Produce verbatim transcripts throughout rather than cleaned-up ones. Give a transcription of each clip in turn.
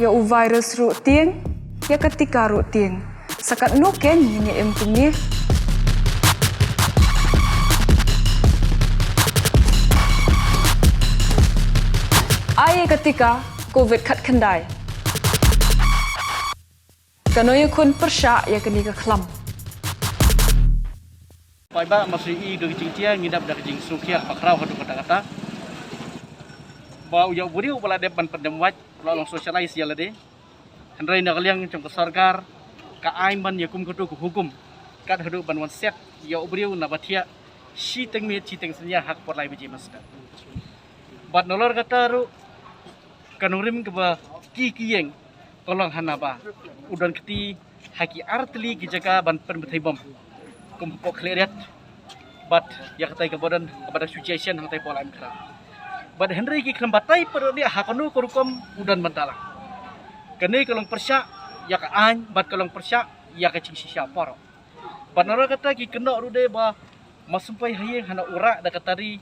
Ïa u virus ruh tieng, ïa ka tika ruh tieng. Sa katno keiñ ngin ïa im kumne? Ai ïa ka tika Covid khatkhyndai. Kano ïakhun pyrshah ïa kane ka khlam? Paidbah, ma shu i da ka jingtieng, ngi dap da ka jingsngewkhia bakhraw haduh katta katta. Ba u ïa u briew ba la dep ban pyndem wait, la long socialize ïa lade. Hynrei na ka liang jong ka sorkar, ka ai man ïa kum katu ka hukum, kat haduh ban wan siat ïa u briew na ba thiah shiteng miet shiteng synñia ha ka por lai baje mynstep. Bad nalor kata ruh, ka nongrim kaba ki ki ïeng ka long hana ba u don kti ha ki artylli ki jaka ban pynbthei bom, kum hapoh Khliehriat, bad ïa katai kaba don kaba da suggestion hangtai hapoh Laitumkhrah. Bad hynrei ki khlem batai pat ruh ha kano ka rukom u don mynta lang. Kane ka long pyrshah ïa ka aiñ bad ka long pyrshah ïa ka jingshisha baroh. Bad nalor kata ki kynnoh ruh de ba ma sumpai ha ïing hana u rah da ka tari,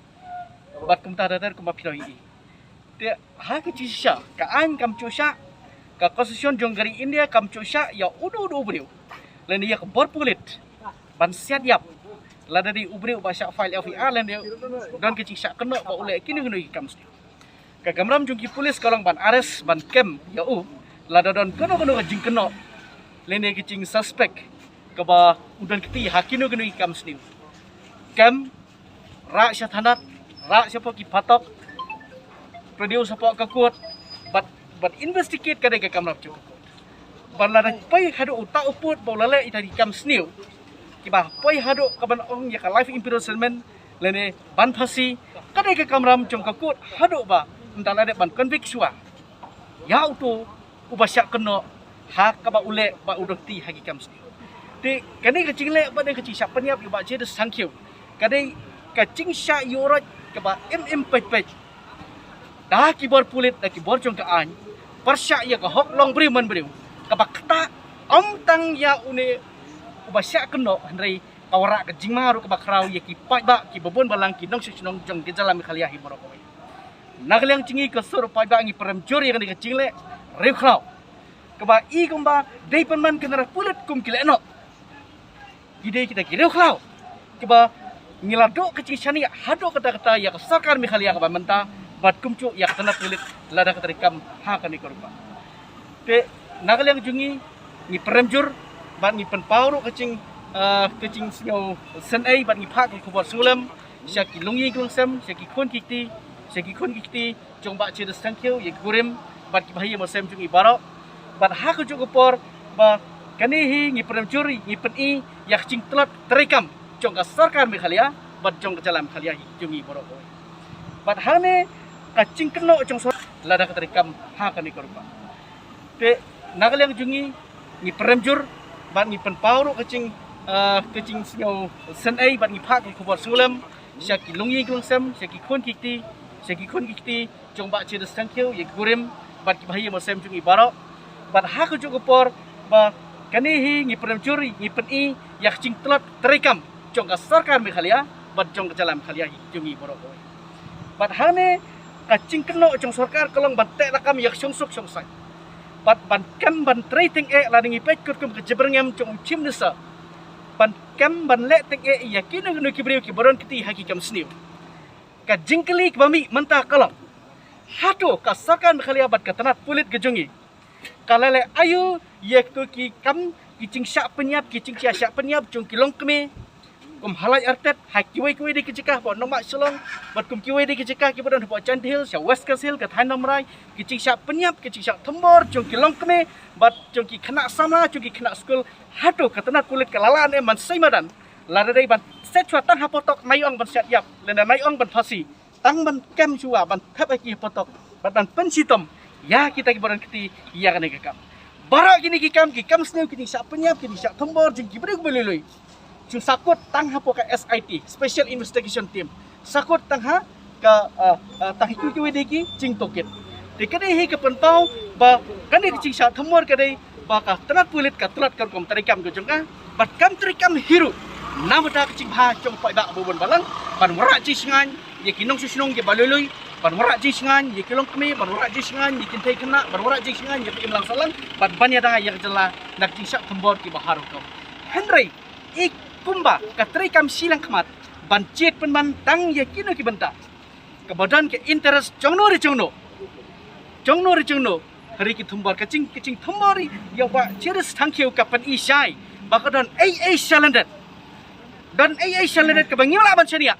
bad kumta da ter kumba phi ïohi. Te ha ka jingshisha, ka aiñ kam shu shah, ka constitution jong ka ri India kam shu shah ïa uno uno u briew lane ïa ka bor pulit ban siat ïap lada dei u briew ba shah file F I R lane don ka jingshah kynnoh ba u leh kino kino ki kam sniew. Ka kamram jong ki pulis ka long ban arrest, ban kem ïa u lada don kano kano ka jingkynnoh lane ka jingsuspect kaba u don kti ha kino kino ki kam sniew. Kem, rah sha thanat, rah shapoh ki phatok, produce shapoh ka court, bad, bad investigate, ka dei ka kamram jong ka court. Bad lada poi haduh uta u pud ba u la leh ita ki kam sniew kiba poi haduh kaban ong ïa ka life imprisonment lane ban phasi, ka dei ka kamram jong ka court haduh ba ynda la dep ban convict shuwa ïa uto uba shah kynnoh ha kaba u leh ba u don kti ha ki kam sniew. Te kane ka jingleh ba dei ka jingshah pynïap ïa u Bah J D Shangkhiew, ka dei ka jingshah ïuh roit kaba im im peit peit da ki bor pulit, da ki bor jong ka aiñ, pyrshah ïa ka hok long briew man briew, kaba ktah ym tang ïa une uba shah kynnoh, hynrei ka wanrah ka jingma ruh kaba khraw ïa ki paidbah kiba bun balang, ki nongshong shnong jong ka jylla Meghalaya hi baroh kawei. Na ka liang jong ngi ka sur paidbah, ngi pyrem jur ïa kane ka jingleh riewkhlaw kaba i kumba dei pynban ki tnat pulit kum ki lehnoh. Ki dei kita ki riewkhlaw kiba ngi la duh ka jingshaniah haduh katta katta ïa ka sorkar Meghalaya kaba mynta bad kumjuh ïa ka tnat pulit lada ka treikam ha kane ka rukom. Te na ka liang jong ngi, ngi pyrem jur bad ngi pynpaw ruh ka jing, eh, ka jingsngewsynei bad ngi phah ka khubor sngewlem sha ki longïing longsem, sha ki khun ki kti, sha ki khun ki kti jong Bah J D Shangkhiew, ïa ki kurim bad ki bahaïing bahasem jong ngi baroh. Bad ha kajuh ka por ba kane hi ngi pyrem jur, ngi pyni ïa ka jingtlot treikam jong ka sorkar Meghalaya bad jong ka jylla Meghalaya hi jong ngi baroh kawei. Bad hangne ka jingkynnoh jong sorkar lada ka treikam ha kane ka rukom. Te na ka liang jong ngi, ngi pyrem jur bad ngi pynpaw ruh ka jing, eh, ka jingsngewsynei bad ngi phah ka khubor sngewlem sha ki longïing longsem, sha ki khun ki kti, sha ki khun ki kti jong Bah J D Shangkhiew, ïa ki kurim bad ki bahaïing bahasem jong ngi baroh. Bad ha kajuh ka por ba kane hi ngi pyrem jur, ngi pyni ïa ka jingtlot treikam jong ka sorkar Meghalaya bad jong ka jylla Meghalaya hi jong ngi baroh kawei. Bad hangne ka jingkynnoh jong sorkar ka long ban teh lakam ïa ka shongsuk shongsaiñ bad ban kem ban trei tyngeh, lada ngi peit katkum ka jingpyrngem jong u Chief Minister, ban kem ban leh tyngeh ïa kino kino ki briew kiba don kti ha ki kam sniew. Ka jingkylli kaba mih mynta ka long, hato ka sorkar Meghalaya bad ka tnat pulit ka jong ngi ka la leh aïu ïa kito ki kam, ki jingshah pynïap, ki jingshah pynïap jong ki longkmie, kum ha Laitarteh, ha kiwei kiwei de ki jaka, hapoh Nongmah Shillong, bad kum kiwei de ki jaka kiba don hapoh Jaintia Hills, sha West Khasi Hills, ka thaiñ Longmrai, ki jingshah pynïap, ki jingshah thombor jong ki longkmie bad jong ki khynnah samla, jong ki khynnah skul, hato ka tnat pulit ka la lah ne em ban sei madan, lada dei ban set shuwa tang ha phatok, nai ong ban siat ïap, lane nai ong ban phasi, tang ban kem shuwa, ban thep ha ki phatok bad ban pynshitom ïa kita kiba don kti ïa kane ka kam. Baroh kine ki kam, ki kam sniew, ki jingshah pynïap, ki jingshah thombor jong ki briew kiba lui lui, jong sa kut tang hapoh ka S I T, Special Investigation Team, sa kut tang ha ka, ah, ah, tang ha kiwei kiwei de ki jingtohkit. Te ka dei hi ka pynpaw ba kane ka jingshah thombor ka dei ba ka tnat pulit ka tlot ka rukom treikam ka jong ka, bad kam treikam hi ruh namar ka jingbha jong paidbah ba bun balang, ban wanrah jingshngaiñ ïa ki nongshong shnong kiba lui lui, ban wanrah jingshngaiñ ïa ki longkmie, ban wanrah jingshngaiñ ïa ki kynthei khynnah, ban wanrah jingshngaiñ ïa ka imlang sahlang, bad ban ïada ïa ka jylla na ka jingshah thombor kiba harum. Hynrei i kumba ka treikam shiliang khmat ban jied pynban tang ïa kino ki bynta kaba don ka interest jongno re jongno, jongno re jongno, hynrei ki thombor, ka jing, ka jingthombor ïa u Bah Cherish Thangkhiew ka pyni shai ba ka don ei ei shalyndet, don ei ei shalyndet kaba ngim lah ban shaniah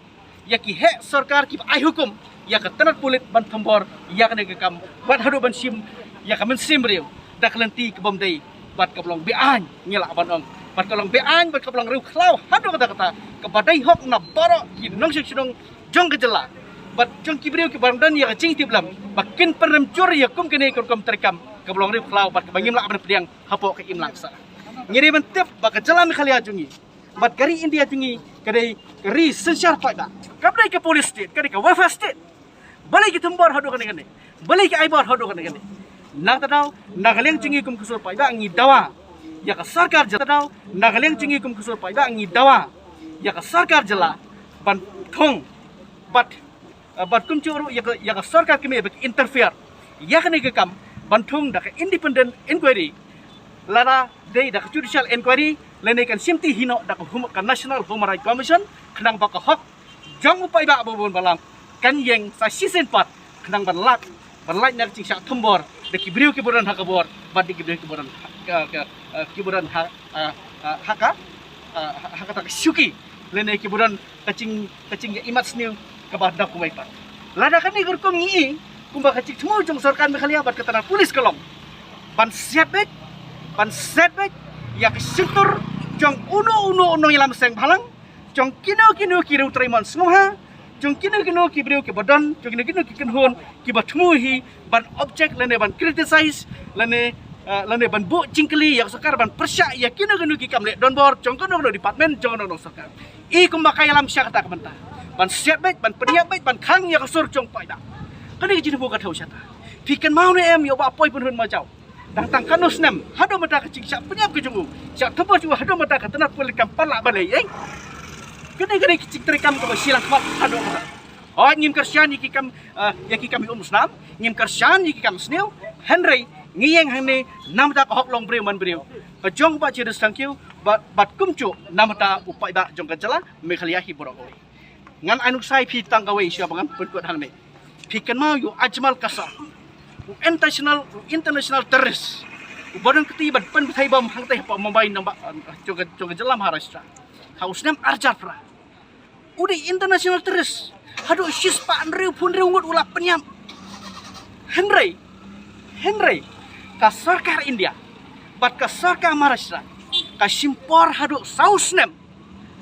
ïa ki heh sorkar kiba ai hukum ïa ka tnat pulit ban thombor ïa kane ka kam, wat haduh ban shim ïa ka mynsiem briew da ka lynti kaba ym dei, bad kaba long be-aiñ, ngi lah ban ong, bad kaba long be-aiñ, bad kaba long riewkhlaw haduh katta katta, kaba dei hok na baroh ki nongshong shnong jong ka jylla bad jong ki briew kiba don ïa ka jingtiplem ba kin pynrem jur ïa kum kane ka rukom treikam kaba long riewkhlaw bad kaba ngim lah ban pdiang hapoh ka imlang sahlang. Ngi dei ban tip ba ka jylla Meghalaya jong ngi bad ka ri India jong ngi ka dei ka ri synshar paidbah, kam dei ka police state, ka dei ka welfare state. Balei ki thombor haduh kane kane? Balei ki ai bor haduh kane kane? Nangta daw na ka liang jong ngi kum ka sur paidbah ngi dawa ïa ka sorkar jylla, daw na ka liang jong ngi kum ka sur paidbah ngi dawa ïa ka sorkar jylla ban thung bad, eh, bad kumjuh ruh ïa ka, ïa ka sorkar kmie ba ki interfere ïa kane ka kam, ban thung da ka independent inquiry, lada dei da ka judicial inquiry, lane kan shimti hi noh da ka hum-, ka National Human Rights Commission, khnang ba ka hok jong u paidbah ba bun balang kan ïeng sa shisien pat, khnang ban lait, ban lait na ka jingshah thombor da ki briew kiba don ha ka bor bad da ki briew kiba don ha ka, ka, eh, kiba don ha, eh, eh, ha ka, eh, ha, ha kata ka shuki, lane kiba don ka jing, ka jingïaimat sniew kaba da kumwei pat. Lada kane ka rukom ngi i, kumba ka jingthmu jong sorkar Meghalaya bad ka tnat pulit ka long ban siat beit, ban siat beit ïa ka shyntur jong uno uno u nongïalam seng bhalang, jong kino kino ki riew trei mon sngewbha, jong kino kino ki briew kiba don, jong kino kino ki kynhun kiba thmu hi ban object lane ban criticize lane, eh, lane ban buh jingkylli ïa ka sorkar, ban pyrshah ïa kino kino ki kam leh donbor jong kano kano department jong kano kano sorkar. I kumba ka ïalam sha kata ka bynta ban siat beit, ban pynïap beit, ban khang ïa ka sur jong paidbah. Kane ka jingthmu ka thew shata. Phi kynmaw ne em ïa u Bah Poi Pynhun Majaw? Dang tang katno snem haduh mynta ka jingshah pynïap ka jong u, shah thombor jong u haduh mynta ka tnat pulit kam pat lah ban leh ei ei. Kane kane ka jingtreikam kaba shiliang khmat haduh mynta. Hooid, ngim kyrshan ïa ki kam, eh, ïa ki kam ïa u Umsnam, ngim kyrshan ïa ki kam sniew, hynrei ngi ïeng hangne namar ka hok long briew man briew ka jong u Bah Cherish Thangkhiew bad, bad kumjuh namar u paidbah jong ka jylla Meghalaya hi baroh kawei. Ngan ai nuksa ïa phi tang kawei shuwa ba ngan pynkut hangne. Phi kynmaw ïa u Ajmal Kasab, u international, u international terrorist uba don kti ban pynbthei bom hangtei hapoh Mumbai, nongbah, eh, jong ka, jong ka jylla Maharashtra ha u snem arhajar phra. U dei international terrorist. Haduh shispah hynriewphew hynriew ngut u la pynïap. Hynrei, hynrei ka sorkar India bad ka sorkar Maharashtra ka shim por haduh saw snem,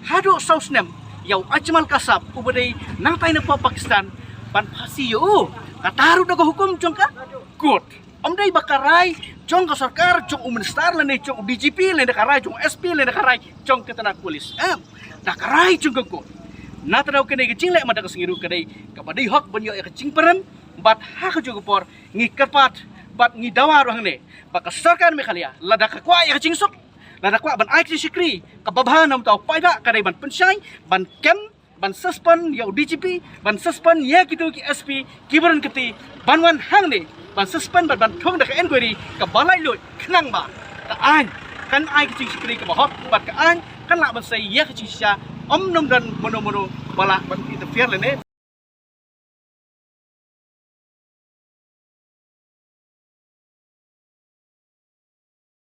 haduh saw snem ïa u Ajmal Kasab uba dei nangtai na pop Pakistan ban phasi ïa u. Kata ruh da ka hukum jong ka court. Ym dei ba ka rai jong ka sorkar, jong u minister lane jong u D G P lane ka rai jong u S P lane ka rai jong ka tnat pulit. Em, da ka rai jong ka court. Nangta daw kane ka jingleh mynta ka sngi ruh ka dei kaba dei hok ban ïoh ïa ka jingpyrshang bad ha kajuh ka por ngi kyrpad bad ngi dawa ruh hangne ba ka sorkar Meghalaya lada ka kwah ïa ka jingsuk, lada kwah ban ai ka jingshakri kaba bha na u paidbah, ka dei ban pynshai, ban kem, ban suspend ïa u D G P, ban suspend ïa kito ki S P kiba don kti, ban wan hangne ban suspend, ban, ban thung da ka inquiry kaba laitluid khnang ba ka aiñ kan ai ka jingshakri kaba hok bad ka aiñ kan lah ban sei ïa ka jingshisha. Ym nym don mano mano ba lah ban interfere lane